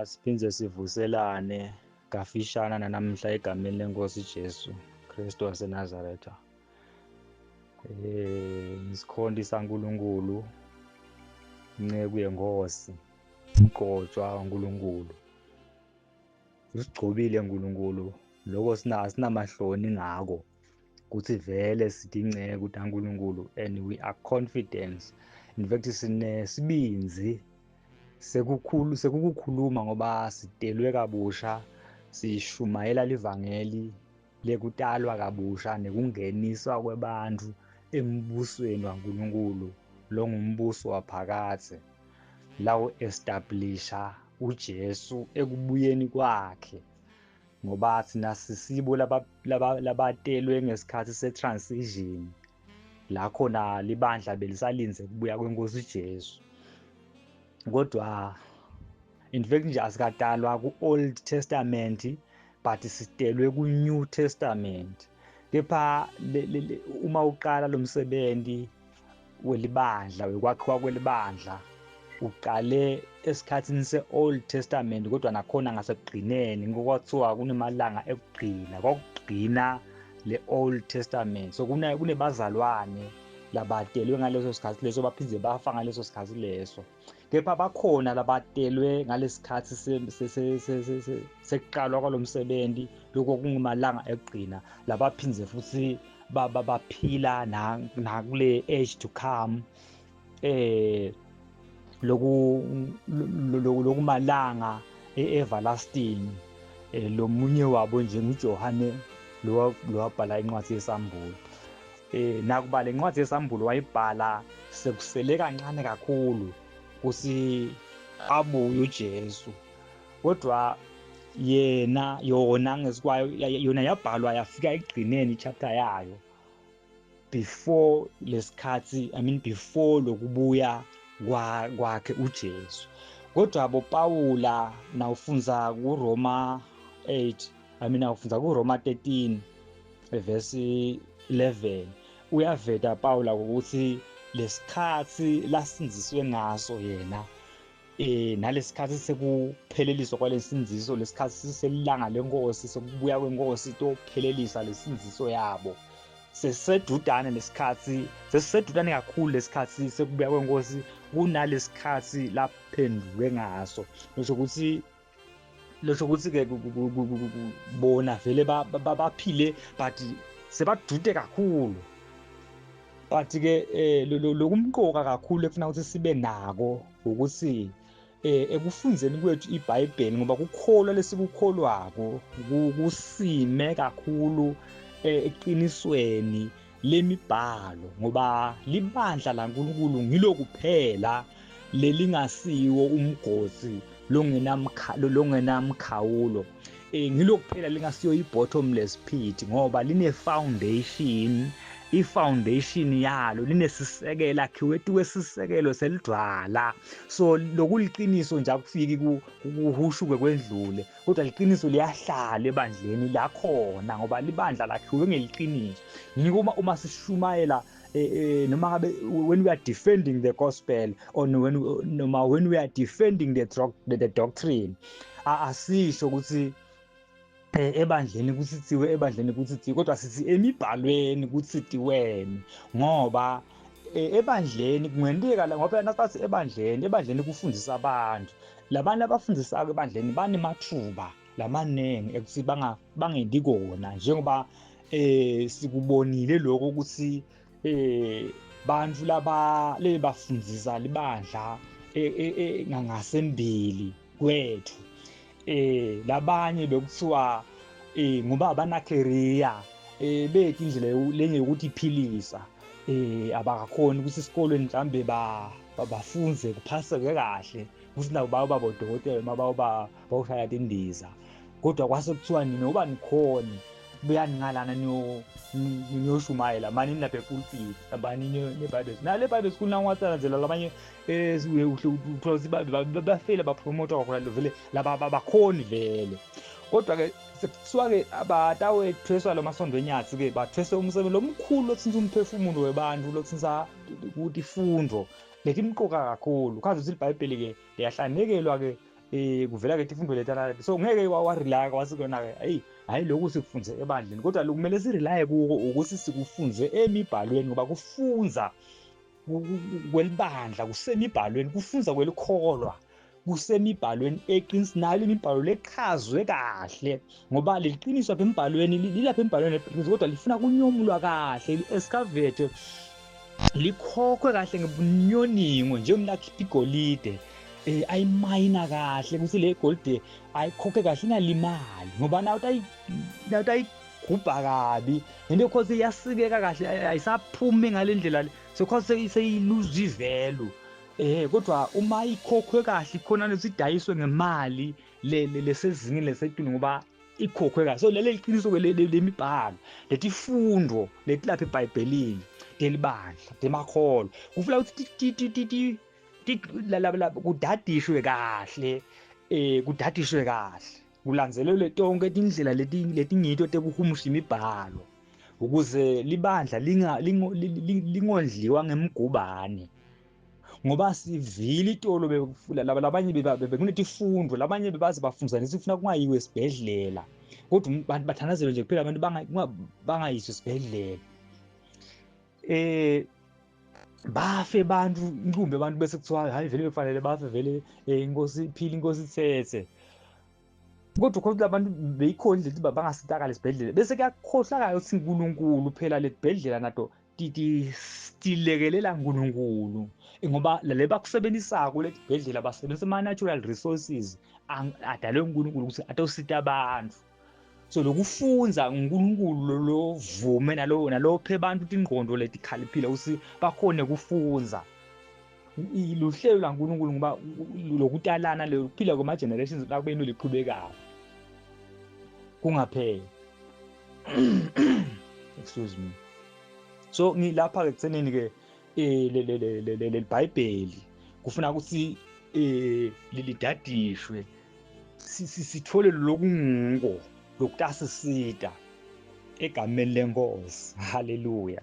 Siphindze sivuselane kafishana nanamhla egameni lenkosi Jesu Kristu waseNazaretha. Ngisikhonti saNkulunkulu, inceku yenkosi, umgcotshwa waNkulunkulu. Usigcobile uNkulunkulu, lokho asinamahloni ngako ukuthi vele sitinceku taNkulunkulu and we are confident. In fact sinesibindzi sekukhulu sekukukhuluma ngoba sitelwe kabusha, sishumayela livangeli lekutalwa kabusha nekungeniswa kwebantfu embusweni waNkulunkulu longumbuso waphakadze lawo establisha uJesu ekubuyeni kwakhe, ngoba thina sisibo labatelwe ngesikhathi se-transition la khona libandla belisalindze kubuya kwenkosi uJesu. Kodwa in fact nje asikadalwa ku-Old Testament but sitelwe ku-New Testament. Kepha uma uqala lo msebenzi welibandla, wekwakhiwa kwelibandla, uqale esikhathini se-Old Testament, kodwa nakhona ngasekugcineni ngokwathiwa kunemalanga ekugcina, kwakugcina le-Old Testament. So kunebazalwane labatelwe ngaleso sikhathi leso, baphinde bafa ngaleso sikhathi leso. Kepha bakhona labatelwe ngalesikhathi sekuqalwa kwalomsebenzi, lokho kungumalanga ekugcina, labaphindze futhi baphila nakule age to come, lokumalanga e-everlasting. Lo munye wabo nje nguJohane lo wabhala incwadi yesambulo. Nakuba le ncwadi yesambulo wayibhala sekusele kancane kakhulu kusi abuye uJesu, kodwa yena yona ngesikwayo yona yabhalwa yafika ekugcineni ichapter yayo before lesikhathi, I mean before lokubuya kwakhe uJesu. Kodwa boPaula nawufunza kuRoma 8, I mean awufunza kuRoma 13 verse 11, uyaveta Paula ukuthi lesikhathi lasindziswe ngaso yena nalesikhathi sekupheleliswa kwalesindziso, lesikhathi selilanga lenkosi, sekubuya kwenkosi tophelelisa lesindziso yabo, sesisedudane lesikhathi, sesisedudane kakhulu lesikhathi sekubuya kwenkosi kunalesikhathi laphenduke ngaso. Losho ukuthi ke bona vele baphile but sebadude kakhulu. But ke lokumqoka kakhulu ekufuna ukuthi sibe nako ukuthi ekufundzeni kwethu iBhayibheli, ngoba kukholwa lesikukholwako kusime kakhulu eqinisweni lemibhalo, ngoba libandla laNkulunkulu ngilo kuphela lelingasiwo umgosi longenamkhawulo, ngilo kuphela lingasiyo i-bottomless pit, ngoba line-foundation, i-foundation yalo linesisekelo, akhiwe kwesisekelo selidwala. So lokuliqiniso nje akufiki kuhushuke kwendlule, kodwa liqiniso liyahlala ebandleni lakhona, ngoba libandla lakhiwe ngeliqiniso. Ngiko uma sishumayela, noma ngabe when we are defending the gospel or when, noma when we are defending the doctrine, asisho ukuthi ebandleni kusithiwe, ebandleni kusithiwe, kodwa sithi emibhalweni kutsitiweni, ngoba ebandleni kungenteka la, ngoba nasathi ebandleni kufundisa abantu, labantu abafundisayo ebandleni banemathuba lamaningi ekuthi bangendi kona, njengoba sikubonile lokho ukuthi bantu laba lebafundisa libandla ngasembili kwethu, labanye bekuthiwa ngoba abana career, bethi indlela lenye yokuthi iphilisa, abakakhoni ukuthi esikolweni mhlambe bafunze kuphaseke kahle ukuthi nabo bayoba bodokotela noma bayoba bawushaya tindiza, kodwa kwase kuthiwa nina uba nikhoni buyani ngalana niyoshumayela mani nilapha epulpit abani ne-Bible nale Bible school nangiwatsala nje labanye uthola ukuthi bafeyila bapromotha kwakhona vele laba bakhoni vele. Kodwa-ke sekuthiwa-ke abatawethweswa lo masondo enyathi-ke bathweswe umsebenzi lomkhulu lothinta umphefumulo webantu, lothinta ukuthi ifundo letimqoka kakhulu. Khazi ukuthi iBhayibheli-ke liyahlanekelwa-ke. Eh kuvela ke tifundo letana so ngeke warelaya kwasikona ke hey hayi lokhu sikufunze ebandleni kodwa lokumele sirelaye kuko ukuthi sikufunze emibhalweni ngoba kufunza kwelibandla kusemibhalweni kufunza kwelikholwa kusemibhalweni eqinisi nayo imibhalo lechazwe kahle ngoba leliqiniso apha embhalweni lilapha embhalweni leqiniso kodwa lifuna kunyomulwa kahle li-excavate likhokhwe kahle ngebunyoningo njengomuntu akhipha igolide eh ayimayina kahle ukuthi le golide ayikhokhe kahle ingalimali ngoba nawe utayigubha kabi into cause iyasikeka kahle ayisaphumi ngale ndlela le so cause seyiluza ivelu eh kodwa uma ikhokhwe kahle khona lesidayiswe ngemali le lesezingeni lesetulu ngoba ikhokhwe kahle so leli liqiniso ke lemibhalo letifundo letilapha eBhayibhelini delibandla demakholwa kufuna ukuthi kudadishwe kahle eh kudadishwe kahle kulandzelelwe tonke tindlela letingito tekuhumusha imibhalo ukuze libandla lingondliwa ngemgubane ngoba sivile itolo laba labanye bekunetifundo labanye bebaze bafundzane sifuna kungayiwe esibhedlela kodwa abantu bathandazelwe nje kuphela abantu bangayiswa esibhedlela eh bafe abantu inkumbi abantu bese kuthiwa hayi vele bekufanele bafe vele eh, inkosi iphile inkosi ithethe kodwa ukhohlwa ukuthi abantu beyikhona indlela ukuthi bangasitakala esibhedlela bese kuyakhohlakala ukuthi uNkulunkulu phela letibhedlela nato tilekelela uNkulunkulu ngoba lale bakusebenzisako letibhedlela basebenzisa ama-natural resources adalwe uNkulunkulu ukuthi atosita abantu so lokufunza uNkulunkulu lovume nalo nalophe abantu tingqondo letikhaliphile ukuthi bakhone kufunza luhlelo laNkulunkulu ngoba lokutalana lokuphila kwama-generations la kube into liqhubekayo kungapheli excuse me so ngilapha-ke ekuthenini-ke um leli bhayibheli kufuna ukuthi um lidadishwe sithole lokunguko lokutasisita egameni lenkosi haleluya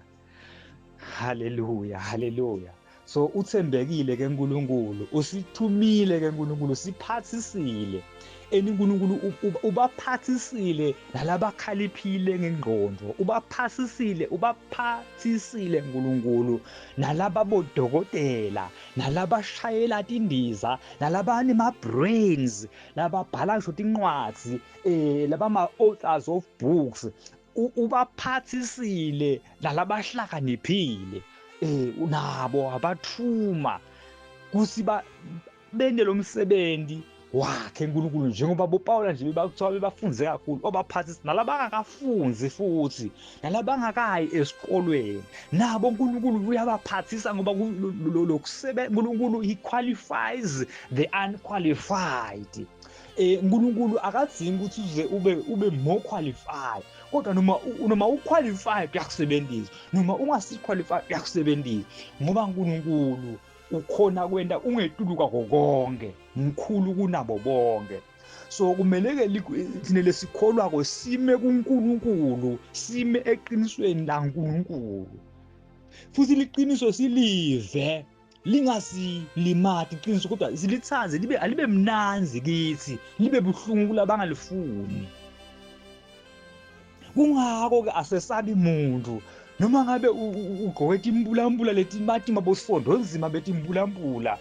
haleluya haleluya so uthembekile ke uNkulunkulu usithumile ke uNkulunkulu siphathisile and uNkulunkulu ubaphathisile nalabakhaliphile ngengqondo ubaphathisile ubaphathisile uNkulunkulu nalaba bodokotela nalabashayela tindiza nalabani ma brains lababhala ngisho tincwadzi eh laba ma authors of books ubaphathisile nalabahlakaniphile eh unabo abathuma kusiba bende lomsebenzi wakhe uNkulunkulu njengoba boPawula nje bebakuthiwa bebafunze kakhulu obaphathisa nalabangakafunzi futhi nalabangakayi esikolweni nabo uNkulunkulu uyabaphathisa ngoba lokusebenza uNkulunkulu he qualifies the unqualified eh uNkulunkulu akadzingi ukuthi uze ube ube more qualified kodwa noma noma uqualified uyakusebenzisa noma ungasi qualified uyakusebenzisa ngoba uNkulunkulu ukhona kwenta ungetulu kwako konke mkhulu kunabo bonke so kumele ke thina lesikholwako sime kuNkulunkulu sime eqinisweni laNkulunkulu futhi liqiniso silive lingasilimati iqiniso kodwa silithande libe alibe mnanzi kithi libe buhlungu kulabangalifuni kungako ke asesabi muntu noma ngabe ugqoke timbulambula letimatima bosondo nzima betimbulambula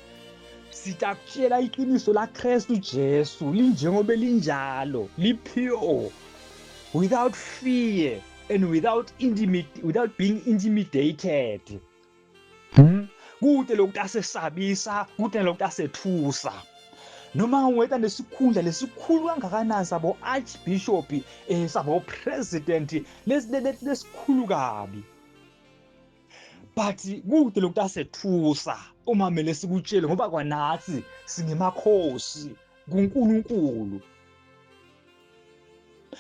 sitakutshela iqiniso laKristu Jesu linjengoba linjalo li-pure without fear and without intimid without being intimidated hmm? kude lokuthi asesabisa kude lokuthi asethusa noma ungeta nesikhundla lesikhulu kangakanani sabo archbishop eh sabo president lesikhulu kabi but kude lokuthi asethusa uma mele sikutshele ngoba kwanathi singemakhosi kuNkulunkulu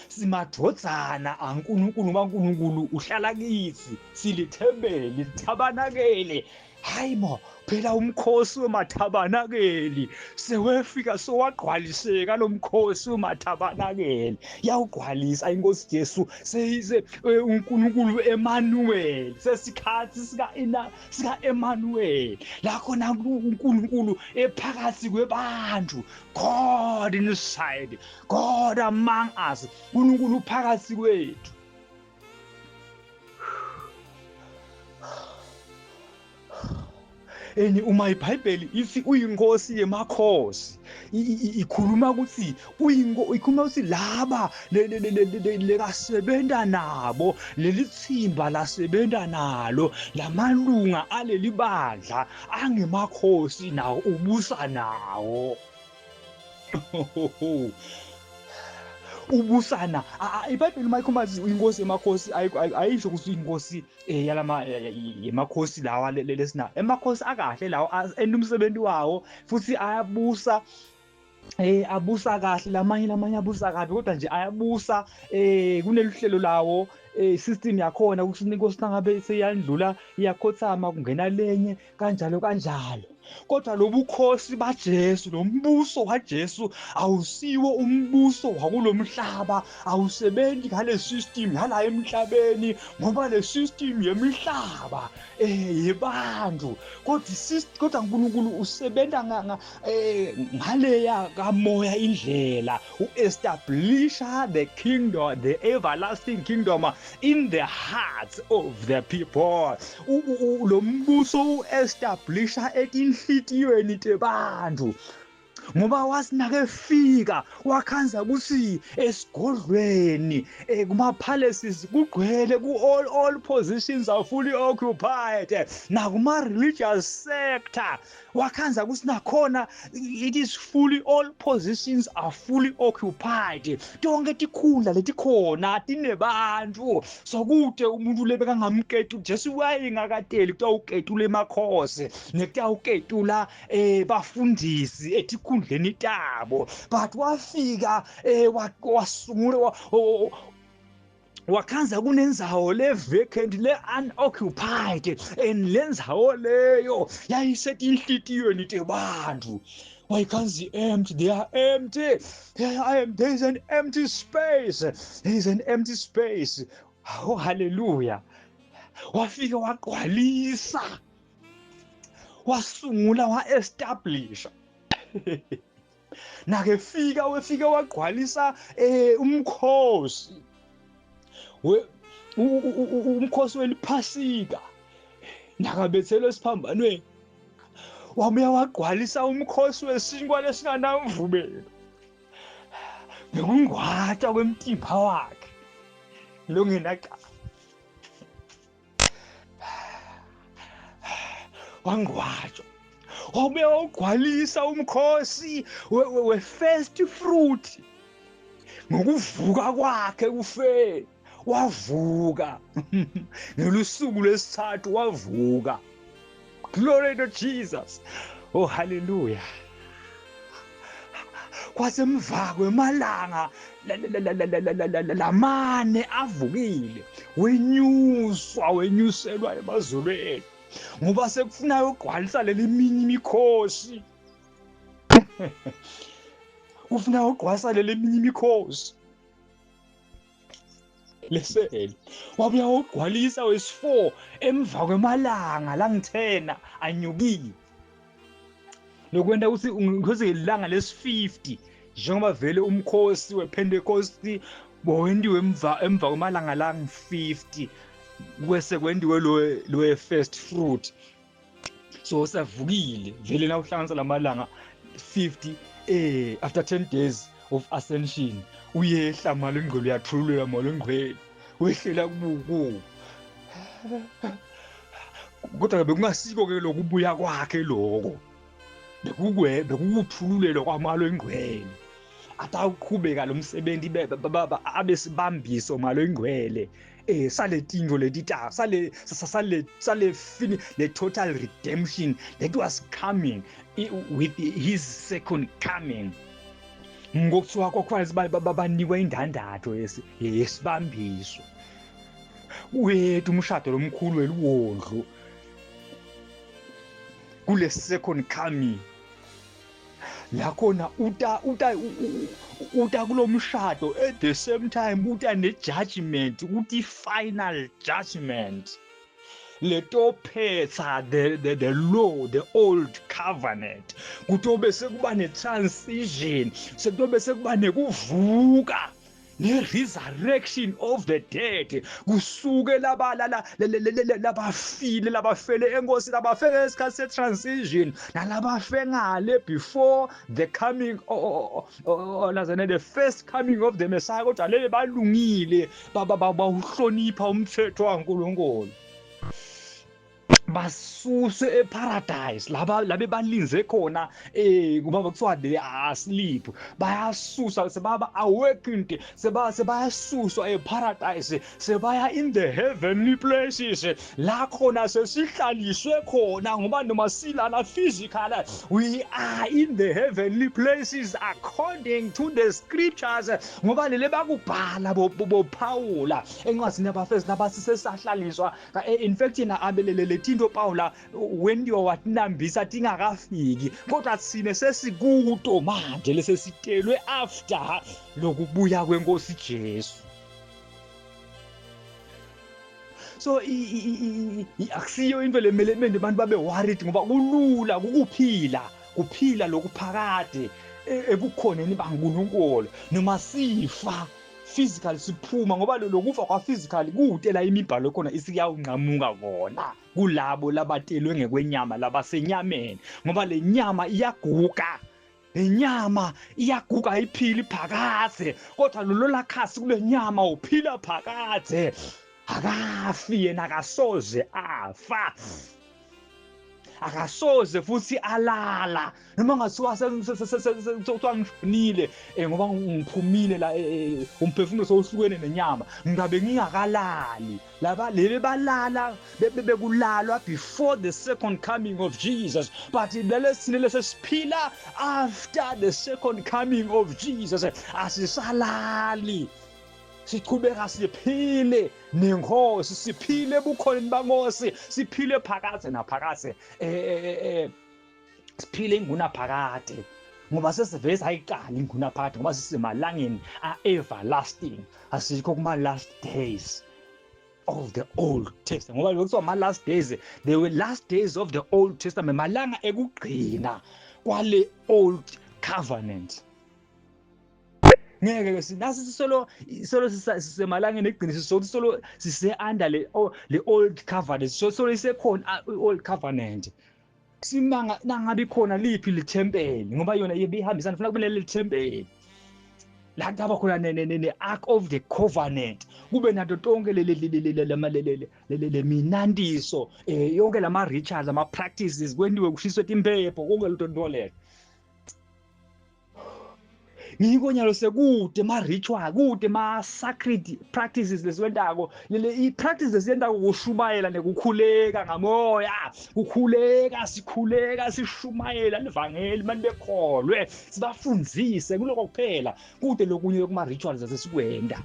simadvodzana aNkulunkulu ngoba uNkulunkulu uhlala kithi silithempeli lithabanakele Hayi mo, phela umkhosi wemathabanakeli sewefika sowagqwaliseka lo mkhosi wemathabanakeli. Yawugqwalisa inkosi Jesu seyise eh, uNkulunkulu Emmanuel sesikhathi sika ina sika Emmanuel la khona uNkulunkulu ephakathi kwebantu God inside God among us uNkulunkulu phakathi kwethu Eni uma iBhayibheli ithi uyinkosi yemakhosi ikhuluma ukuthi uyinko ikhuluma ukuthi laba lekasebenza nabo leli thimba lasebenza nalo lamalunga aleli bandla angemakhosi nawo ubusa nawo ubusana ibhayibheli uma ikhuluma inkosi yemakhosi ayisho ukuthi inkosi eh, yalama yemakhosi lawa lesina emakhosi akahle lawo enda umsebenzi wawo futhi ayabusa eh abusa kahle lamanye lamanye abusa kabi kodwa nje ayabusa eh kuneluhlelo lawo eh system yakhona ukuthi inkosi nangabe seyandlula iyakhothama kungena lenye kanjalo kanjalo kodwa lobukhosi baJesu lo mbuso waJesu awusiwo umbuso wakulomhlaba awusebenzi ngale system yala emhlabeni ngoba le system yemihlaba eh yebantu kodwa kodwa uNkulunkulu usebenza eh, ngaleya kamoya indlela uestablisha the kingdom the everlasting kingdom in the hearts of the people lo mbuso uestablisha etinhlitiyweni tebantu ngoba wasinakefika wakhanza ukuthi esigodlweni eh, kuma palaces kugcwele ku all all positions are fully occupied nakuma religious sector wakhanza ukuthi nakhona it is fully all positions are fully occupied tonke tikhundla letikhona tinebantu sokude umuntu lebekangamketu Jesu wayengakateli kutawuketula emakhosi nekutawuketula eh bafundisi etikhundleni tabo but wafika eh wasungula wakhanza kunendzawo le-vacant le-unoccupied and le ndzawo leyo yayisetinhlitiyweni tebantfu wayikhanza i-empty they are empty they are empty there is an empty space there is an empty space oh hallelujah wafike wagqwalisa wasungula wa-establisha nake fika wefike wagqwalisa eh umkhosi umkhosi weliphasika nakabethelwe esiphambanweni wabuya wagqwalisa umkhosi wesinkwa lesinganamvubelo ngekungcwatshwa kwemtimba wakhe longenacala wangcwatshwa wabuye wawugcwalisa umkhosi we-first fruit ngokuvuka kwakhe kufeni wavuka ngelusuku lwesithathu wavuka glory to jesus oh hallelujah kwasemva kwemalanga lamane avukile wenyuswa wenyuselwa emazulwini ngoba sekufuna yogqwalisa leli minye imikhosi ufuna ugqwalisa leli minye imikhosi lesele wabuya wogqwalisa wesi-4 emva kwemalanga langithena anyukile lokwenta ukuthi ngikhosi ngelanga lesi-50 njengoba vele umkhosi wePentecost bowentiwe emva emva kwemalanga langu-50 kwese kwentiwe lo lo first fruit so usavukile vele na uhlanganisa lamalanga 50 eh after 10 days of ascension uyehla mali ingcwele uyathululeka mali ingcwele wehlela kubuku kodwa bekungasiko ke lokubuya kwakhe lokho bekukwe bekukuthululelwa kwamalo ingcwele atawuqhubeka lo msebenzi abe sibambiso malo ingcwele eh sale tinto letita sale sale sale fini the total redemption that was coming with his second coming ngokuthiwa kwakwazi banikwa indandatho yesibambiso wethu umshado lomkhulu weliwondlo Kule second coming la khona uta uta uta kulomshado at the same time uta ne judgment uti final judgment letophetha the, the, the law the old covenant kutobe sekuba ne-transition sekutobe sekuba nekuvuka ne-resurrection of the dead kusuke labafile labafele enkosi labafe ngesikhathi se-transition nalabafe ngale before the coming lazana the first coming of the messiah kodwa lebe balungile bawuhlonipha umthetho kaNkulunkulu basuswe eparadise laba labe balinze khona eh kuba kuthiwa they are asleep bayasusa sebaba awakened seba sebayasuswa eparadise sebaya in the heavenly places la khona sesihlaliswe khona ngoba noma silana physical we are in the heavenly places according to the scriptures ngoba lele bakubhala boPawula encwadini yabafesi nabathi sesahlaliswa Eh, in fact yena abelele letinto Pawula wentiwa watinambisa tingakafiki kodwa thina sesikuto manje lesesitelwe after lokubuya kwenkosi Jesu so akusiyo into lemele mende abantu babe worried ngoba kulula kukuphila kuphila lokuphakade e, ebukhoneni baNkulunkulu noma sifa physical siphuma ngoba lokufa kwa physical kude la imibhalo khona isiyawunqamuka kona kulabo labatelwe ngekwenyama labasenyameni ngoba le nyama iyaguga le nyama iyaguga ayiphili phakadze kodwa lolo lakhasi kule nyama uphila phakadze akafi yena akasoze afa akasoze futhi alala noma ngathiwa sekuthiwa ngishonile um ngoba ngiphumile la eh, eh, umphefumulo sowuhlukene nenyama ngingabe ngingakalali laba leli balala bekulalwa before the second coming of Jesus but lele sine lesesiphila after the second coming of Jesus asisalali siqhubeka siphile nenkosi siphile ebukhoneni bankosi siphile phakadze naphakadze eh, eh, eh, siphile ingunaphakade ngoba sesivele sayiqala ingunaphakade ngoba sisemalangeni a-everlasting asikho kuma-last days of the old testament ngoba bekuthiwa ama-last days they were last days of the old testament malanga ekugcina kwale old covenant ngeke ke sinasi sisolo solo sisemalangeni ekugcina sisolo solo sise under le oh, le old covenant so solo isekhona old covenant simanga nangabe ikhona liphi lithempeli ngoba yona ibihambisana funa kube leli thempeli la kutaba khona ne-ark of the covenant kube nato tonke le minandiso um yonke lama-rituals ama-practices kwentiwe kushiswe timphepho konke leto nto leto ngiko nyalo sekude ma-ritual kude ma-sacred practices lesiwentako lele i-practice lesiyentako kushumayela nekukhuleka ngamoya kukhuleka sikhuleka sishumayela livangeli mani bekholwe sibafundzise kuloko kuphela kude lokunye kuma-rituals asesikwenta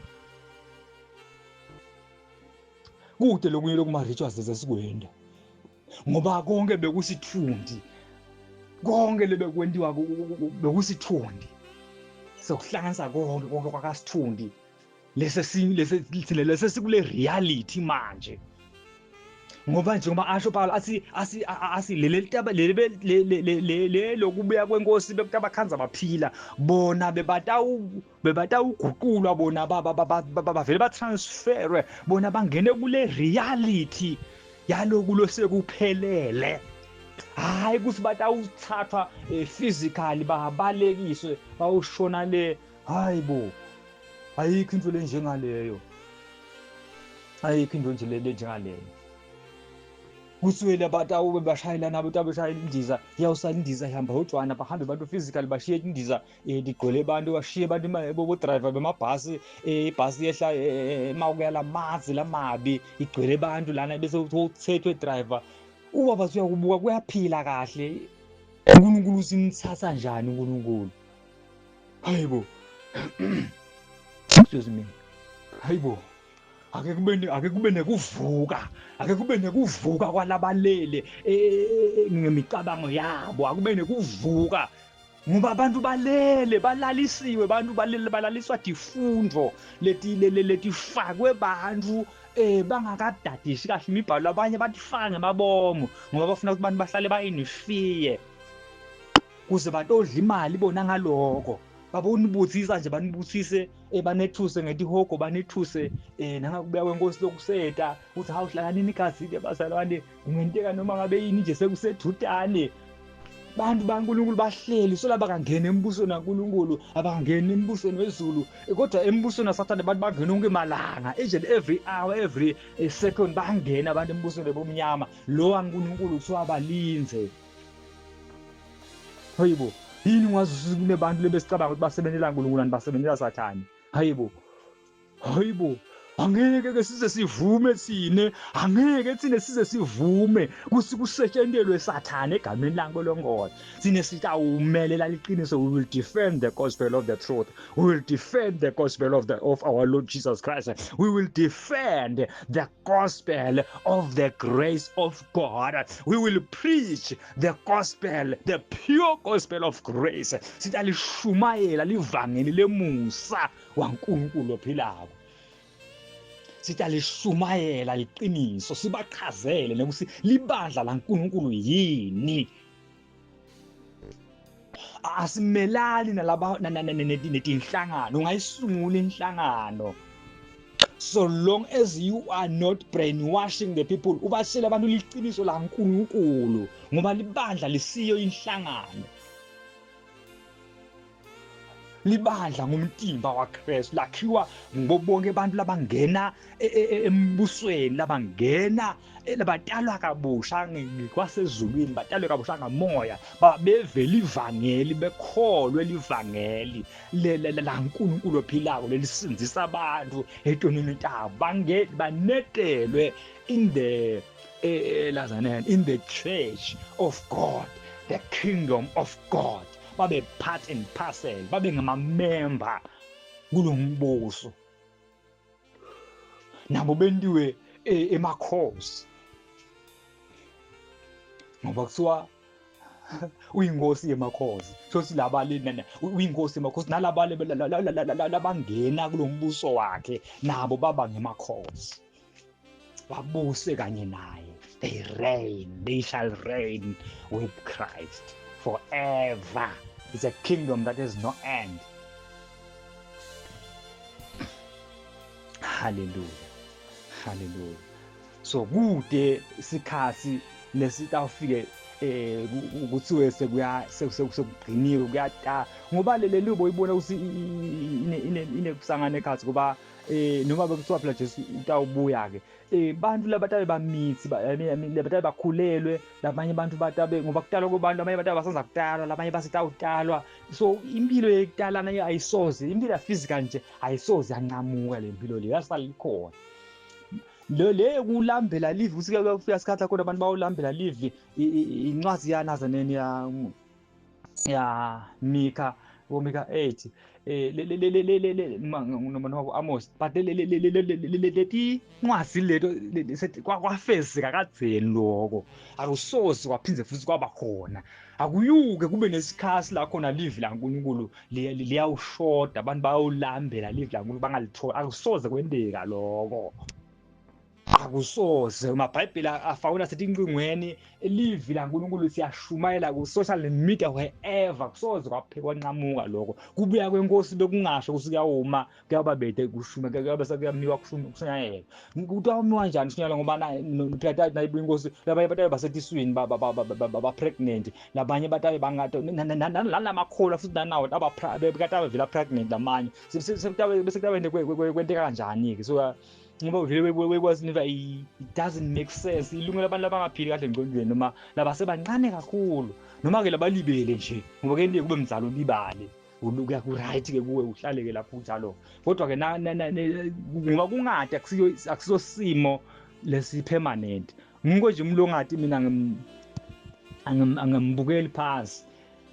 kude lokunye lokuma-rituals asesikwenta ngoba konke bekusithundi konke lebekwentiwa bekusithundi sokuhlanganisa konke konke kwakasithundi lese lese lese sikule reality manje ngoba njengoba asho Paul athi asi asi leli taba leli le lokubuya kwenkosi bekutabakhanza baphila bona bebatawu bebatawuguqulwa bona bavele batransferwe bona bangene kule reality yaloku losekuphelele hayi ukuthi batawuthathwa eh, physically babalekiswe bawushona le hayi bo ayikho into lenjengaleyo ayikho into nje le njengaleyo kuswele abantu awube bashayelana abantu abashayela indiza iyawusala indiza ihamba yodwana bahambe abantu physically bashiye indiza eh, ligcwele abantu bashiye abantu bodrayiva bemabhasi eh, ibhasi yehla eh, uma kuya lamanzi lamabi igcwele abantu lana bese uthethwe driver ubaba uyakubuka kuyaphila kahle uNkulunkulu simthatha njani uNkulunkulu hayibo excuse me hayibo. Ake kube ake kube nekuvuka, ake kube nekuvuka kwalabalele e, e, e, ngemicabango yabo, akube nekuvuka ngoba abantu balele balalisiwe abantu balele balaliswa tifundvo leti letifakwe bantfu eh bangakadadishi kahle imibhalo abanye batifaka ngemabomo ngoba bafuna ukuthi abantu bahlale bayinifiye kuze batodla imali bona ngaloko babonibutsisa nje banibutsise eh, banethuse ngetihogo banethuse eh nangakubuya kwenkosi lokuseta uthi hawu hlalani nigazile bazalwane kungenteka noma ngabe yini nje sekusedutane bantu baNkulunkulu bahleli sola bakangena embusweni kaNkulunkulu abangeni embusweni wezulu kodwa embusweni waSathane abantu bangena onke malanga each and every hour every eh, second bangena abantu embusweni bobumnyama lo waNkulunkulu kuthiwa balinze hayibo yini ungazi kunebantu lebesicabanga ukuthi basebenzela uNkulunkulu kanti basebenzela Sathane hayibo hayibo angeke ke size sivume thine angeke thine size sivume kusi kusetshentelwe sathane egameni laNkulunkulu thine sitawumelela liqiniso we will defend the gospel of the truth we will defend the gospel of the of our Lord Jesus Christ we will defend the gospel of the grace of God we will preach the gospel the pure gospel of grace sitalishumayela livangeli lemusa waNkulunkulu ophilako sitalishumayela liqiniso sibachazele nokuthi libandla laNkulunkulu yini asimelani nalaba netinhlangano ungayisungula inhlangano so long as you are not brainwashing the people ubatshele abantu liqiniso laNkulunkulu ngoba libandla lisiyo inhlangano libandla ngumtimba waKristu lakhiwa ngobo bonke abantu labangena e, e, e, embusweni labangena labatalwa kabusha kwasezulwini batalwe kabusha ngamoya bevela ivangeli bekholwe livangeli laNkulunkulu ophilako lelisindzisa abantu etonini tabo banetelwe in the lazanene in the church of God the kingdom of God babe part and parcel babe ngamamemba kulo mbuso nabo bentiwe e, emakhosi ngoba kuthiwa uyinkosi yemakhosi sothi laba lena uyinkosi yemakhosi nalaba labangena kulo mbuso wakhe nabo baba ngemakhosi babuse kanye naye they reign they shall reign with Christ forever it's a kingdom that has no end hallelujah hallelujah so kude isikhathi lesitawufike eh kuthiwe sekuya sekugciniwe kuyata ngoba leli lubo ibona ukuthi ine ine inekusangana ekhathi ngoba eh noma bekuthiwa phela Jesu utawubuya ke eh bantu labatabe bamithi labatabe bakhulelwe labanye abantu batabe ngoba kutalwa kubantu abanye batabe basanza kutalwa labanye basitawutalwa so impilo yekutalana ayisoze impilo ya physical nje ayisoze yanqamuka le mpilo le yasala ikhona lo le kulambela live ukuthi kuyafika isikhathi khona abantu bawulambela live incwadi yanazaneni ya ya Mika boMika 8 eh le le le le le le noma noma Amos but le le le le le leti ncwadi leto kwafezeka kadzeni lokho akusoze kwaphinde futhi kwaba khona akuyuke kube nesikhathi la khona live laNkulunkulu liyawushoda abantu bayawulambela live laNkulunkulu bangalithola akusoze kwenteka lokho akusoze amabhayibheli afakwe nasetincingweni livi laNkulunkulu siyashumayela ku-social media wherever kusoze kwaphekwa nqamuka lokho kubuya kwenkosi bekungasho ukuthi kuyawuma kuyawuba bede kushume kuyabe sekuyamiwa kushunyayelwa kutawumiwa njani kushunyayelwa ngoba phela nayibuya inkosi labanye batabe basetiswini ba-pregnant labanye batabe bangato nalamakholwa futhi nanawo bekatabe vela pregnant lamanye bese kutabe kwenteka kanjani-ke so ngoba vele wekwazi niva it doesn't make sense ilungelo abantu labangaphili kahle engqondweni noma labasebancane kakhulu noma ke labalibele nje ngoba ke kube mzalo ulibale kuya ku-right ke kuwe uhlaleke lapho kunjalo kodwa ke ngoba kungade akusiyo akusiso simo lesi-permanent ngiko nje umuntu ongati mina angimbukeli phansi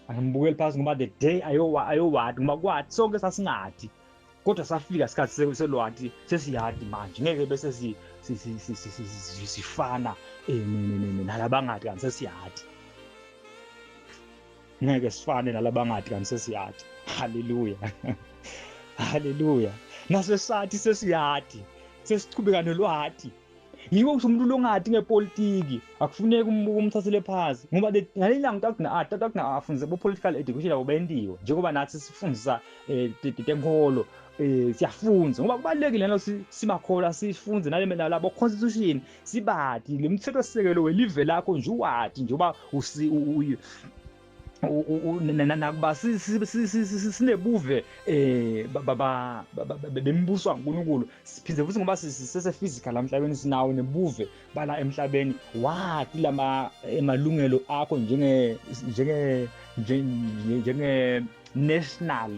angimbukeli phansi ngoba the day ayowati ngoba kwathi sonke sasingathi Kodwa safika isikhathi selwati sesiyati manje ngeke bese sifana eh, nalabangati kanti sesiyati. Ngeke sifane nalabangati kanti sesiyati. Haleluya. Haleluya. Nasesathi sesiyati. Sesichubeka nolwati. Ngiko kusho umuntu longati ngepolitiki akufuneki umthathele phansi ngoba ngaleli langa utakugcina ah utakugcina afundise bo political education abo bentiwe njengoba nathi sifundisa eh, tenkolo eh siyafunza ngoba kubalekile nalo simakholwa sifunze nale nalabo constitution sibati le mthetho sisekelo welive lakho nje uwati njengoba nakuba sinebuve eh bembuso kaNkulunkulu siphinde futhi ngoba sisese physical emhlabeni sinawo nebuve bala emhlabeni wathi lama emalungelo akho njenge njenge njenge national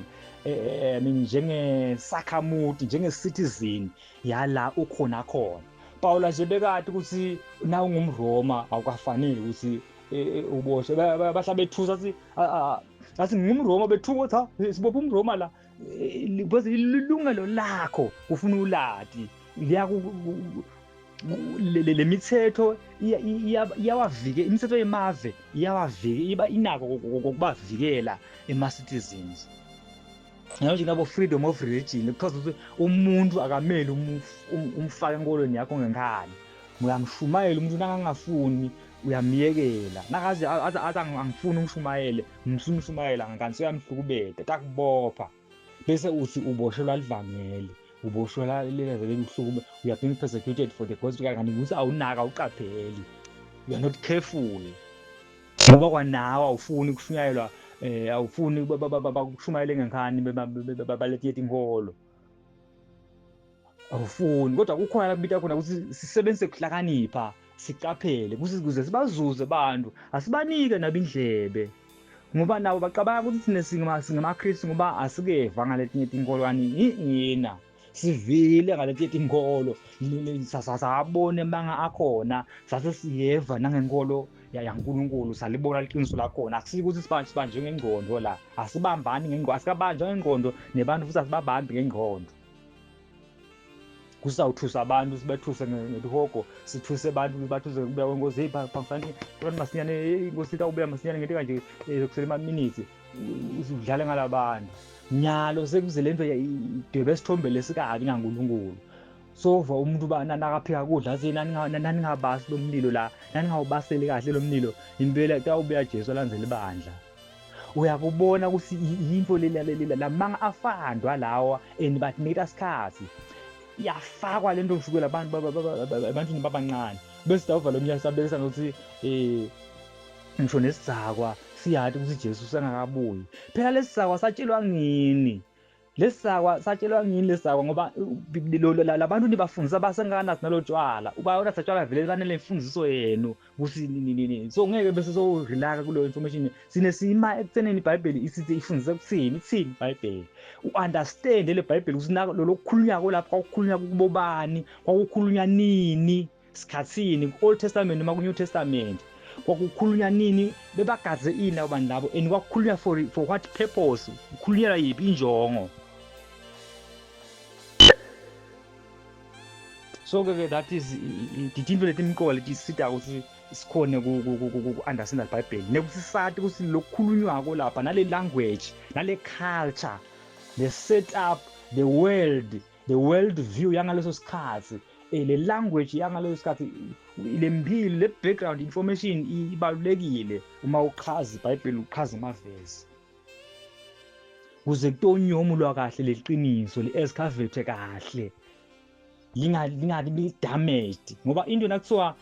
eh, eh, I mean njenge sakhamuti njenge citizen yala ukhona khona Paula nje bekade ukuthi na ungumRoma awukafanele ukuthi eh, eh, uboshwe bahla bethusa athi athi ngingumRoma bethuka ukuthi ha sibopha umRoma la eh, because ilungelo lakho ufuna ulati liyaku le mithetho iyawavike imithetho yemave iyawavike iba inako kokubavikela ema-citizens nje nabo freedom of religion because ukuthi umuntu akameli um, umfake enkolweni yakho ngenkani uyamshumayela umuntu nakangafuni uyamyekela nakaze athi angifuni umshumayele msumshumayela ngenkani seyamhlukubeta takubopha bese uthi uboshelwa livangeli uboshelwa leleze lelihlukube you are being persecuted for the gospel kanti ukuthi awunaka awuqapheli you are not careful ngoba kwanawe awufuni kushunyayelwa eh awufuni bakushumayele ngenkani balethe inkolo awufuni kodwa kukhona la kubita khona ukuthi sisebenzise kuhlakanipha siqaphele kuze sibazuze abantu asibanike nabo indlebe ngoba nabo bacabanga ukuthi thina singamaKristu ngoba asikeva ngaletinye tinkolo kani yina sivile ngaletinye tinkolo sasabona emanga akhona sase siyeva nangenkolo yaNkulunkulu salibona liqiniso lakhona akusiko ukuthi sibanjwe ngengqondo la asibambani ngengqondo asikabanjwa ngengqondo nebantu futhi asibabambi ngengqondo kusawuthusa abantu sibethuse ngelihogo sithuse abantu bathuse kubuya kwenkosi heyi phangisani abantu masinyane inkosi itawubuya masinyane ngento kanje eh, kusele amaminithi udlale ngalabantu nyalo sekuze lento idwebe isithombe lesikabi ngaNkulunkulu sova umuntu uba nakaphika kudla athi naningabasi lo mlilo la naningawubaseli kahle lo mlilo impela kuyawubuya Jesu alandzele ibandla uyakubona ukuthi yinto leli lamanga afandwa lawa and bakunika isikhathi iyafakwa lento kusukela abantu ebantwini babancane bese dawuva lo mnyaka sabekisa ngokuthi eh ngisho nesidzakwa siyati ukuthi Jesu usengakabuyi phela lesidzakwa satshelwa ngini lesakwa satshelwa ngini lesakwa ngoba labantu nibafundisa basengakanathi nalotshwala uba unatha tshwala vele banele mfundiso yenu ukuthi so ngeke bese sowurelaka kuleyo information sine sima ekutheneni ibhayibheli isithi ifundisa kuthini ithini ibhayibheli u-understand le bhayibheli ukuthi lolokukhulunyako lapho kwakukhulunywa kubobani kwakukhulunywa nini sikhathini ku-old testament noma ku-new testament kwakukhulunywa nini bebagadze ini labo bantu labo and kwakukhulunywa for, for what purpose kukhulunyelwa yiphi injongo so ke ke that is tintfo letimqoka letisita ukuthi sikhone ku-understanda libhayibheli nekuthi sati ukuthi lokukhulunywako lapha nale language nale culture the setup the world the world view yangaleso sikhathi eh, le language yangaleso sikhathi le mphilo le background information ibalulekile uma uchaza ibhayibheli uchaza amavesi kuze kutonyomulwa kahle leliqiniso li-excavate kahle lingabi damaged ngoba into nakuthiwa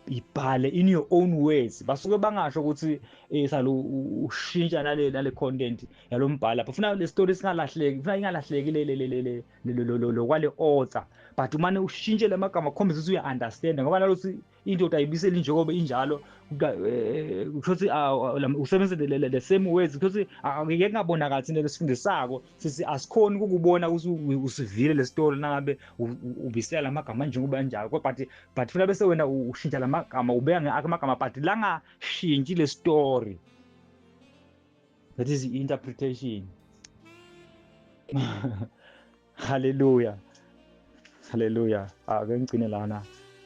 ibhale in your own words basuke bangasho ukuthi eh salo ushintsha nale nale content yalombhalo lapho funa le story singalahleki funa ingalahleki le le le le le kwale author but umane ushintshe lamagama khombisa ukuthi uya understand ngoba nalothi into utayibisela njengoba injalo eh, kusho ukuthi ah, usebenzise the same words kusho ukuthi angeke kungabonakali thina lesifundisako sithi asikhoni ukukubona ukuthi usivile le story nangabe ubisela lamagama njengoba njalo kodwa but but funa bese wena ushintsha lamagama ubeka ngeakho amagama but langashintshi le story that is interpretation. Hallelujah, hallelujah. Ake ngigcine lana.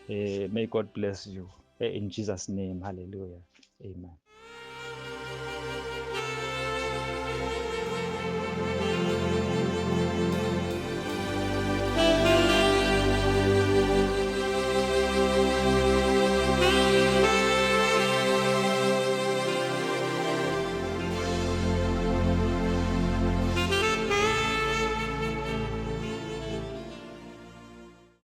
May God bless you in Jesus' name. Hallelujah, amen.